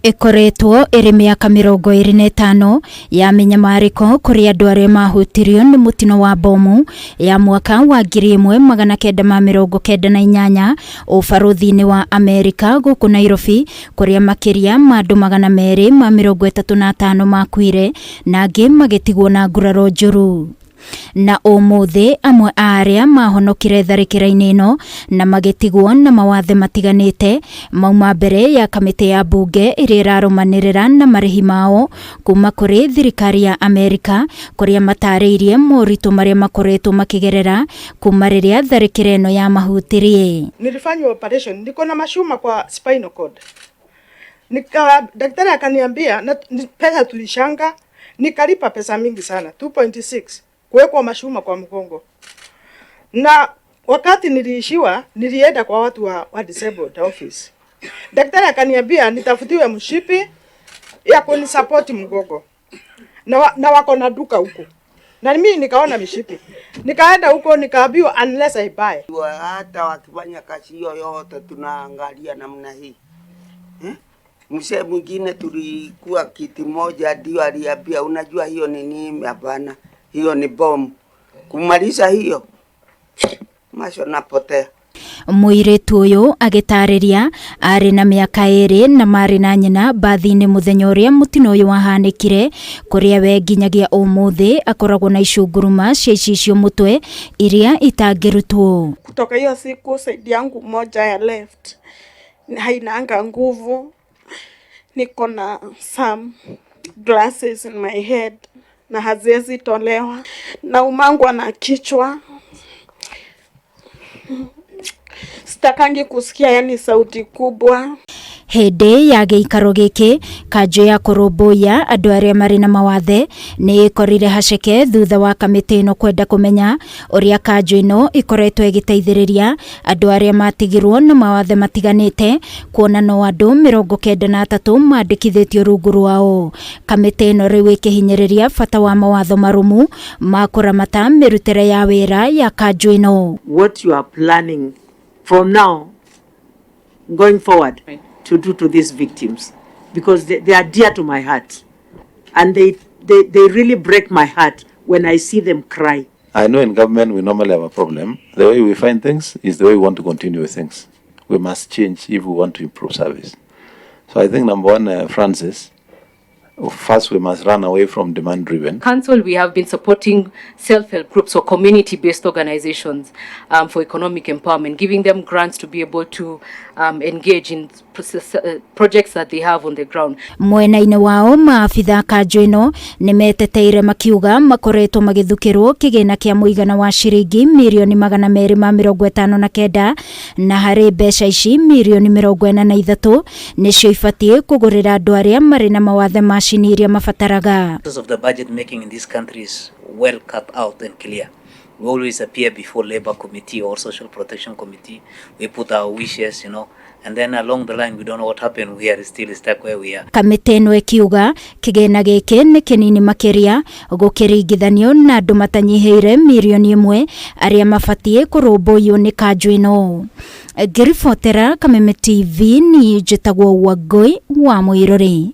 Ĩkoretwo ĩrĩ mĩaka 25 ya mĩnyamarĩko kũrĩ andũ arĩa mahutirio nĩ mũtino wa bomu ya mwaka wa 1998 ũbarũthi-inĩ wa Amerika gũkũ Nairobi, kũrĩa makĩria ma andũ 235 makuire na angĩ magĩtigwo na nguraro njũru. Na ũmũthĩ amwe a arĩa mahonokire tharĩkĩra-inĩ ĩno na magĩtigwo na mawathe matiganĩte mauma mbere ya kamĩtĩ ya mbunge ĩrĩa ĩrarũmanĩrĩra na marĩhi mao kuma kũrĩ thirikari ya Amerika, kũrĩa matarĩirie moritũ marĩa makoretwo makĩgerera kuma rĩrĩa tharĩkĩra ĩno yamahutirie. Nilifanywa operation, niko na machuma kwa spinal cord. Nika daktari akaniambia na pesa tulishanga, nikalipa pesa mingi sana, 2.6, kuwekwa machuma kwa mgongo. Na wakati niliishiwa, nilienda kwa watu wa disabled office. Daktari akaniambia nitafutiwe mshipi ya kunisupport mgongo. Na wako na duka huko. Na mimi nikaona mishipi. Nikaenda huko nikaambiwa unless I buy. Hata wakifanya kazi hiyo yote tunaangalia namna hii. Mzee mwingine tulikuwa kiti moja ndio aliambia, unajua hiyo ni nini? Hapana, hiyo ni bomu. Kumaliza hiyo macho napotea. Mũirĩtu ũyũ agĩtarĩria arĩ na mĩaka 2 na marĩ na nyina mbathi-inĩ mũthenya ũrĩa mũtino ũyũ wahanĩkire, kũrĩa we nginyagia ũmũthĩ akoragwo na icunguruma cia icicio mũtwe iria itangĩrutwo. Kutoka hiyo siku side yangu moja ya left hainanga nguvu, niko na some glasses in my head na haziwezi tolewa, na umangwa na kichwa, sitakangi kusikia yani sauti kubwa. Hĩndĩ ya gĩikaro gĩkĩ, kanjũ ya kũrũmbũiya andũ arĩa marĩ na mawathe nĩ ĩkorire haceke thutha wa kamĩtĩ ĩno kwenda kũmenya ũrĩa kanjũ ĩno ĩkoretwo ĩgĩteithĩrĩria andũ arĩa matigirwo na mawathe matiganĩte, kuona no andũ 93 mandĩkithĩtio rungu rwao. Kamĩtĩ ĩno rĩu ĩkĩhinyĩrĩria bata wa mawatho marũmu ma kũramata mĩrutĩre ya wĩra ya kanjũ ĩno. What you are planning from now going forward to do to these victims, because they are dear to my heart, and they really break my heart when I see them cry. I know in government we normally have a problem. The way we find things is the way we want to continue with things. We must change if we want to improve service. So I think number one, Francis, first we must run away from demand-driven. Council, we have been supporting self-help groups or community-based organizations for economic empowerment, giving them grants to be able to engage in projects that they have on the ground. Mwena-inĩ wao maabitha kanjũ ĩno nĩ meteteire makiuga makoretwo magĩthukĩrwo kĩgĩna kĩa mũigana wa ciringi mirioni 259, na harĩ mbeca ici mirioni 43 nĩcio ibatiĩ kũgũrĩra andũ arĩa marĩ na mawathe macini iria mabataraga. Process of the budget making in this country is well cut out and clear. We always appear before Labor Committee or Social Protection Committee. We put our wishes, and then along the line we don't know what happened. We are still stuck where we are. Kamĩtĩ ĩno ĩkiuga kĩgĩna gĩkĩ nĩ kĩnini makĩria gũkĩringithanio na andũ matanyihĩire mirioni 1 arĩa mabatiĩ kũrũmbũiyo nĩ kanjũ ĩno. Ngĩribotera Kameme TV, niĩ njĩtagwo Wangũi wa Mũirũrĩ.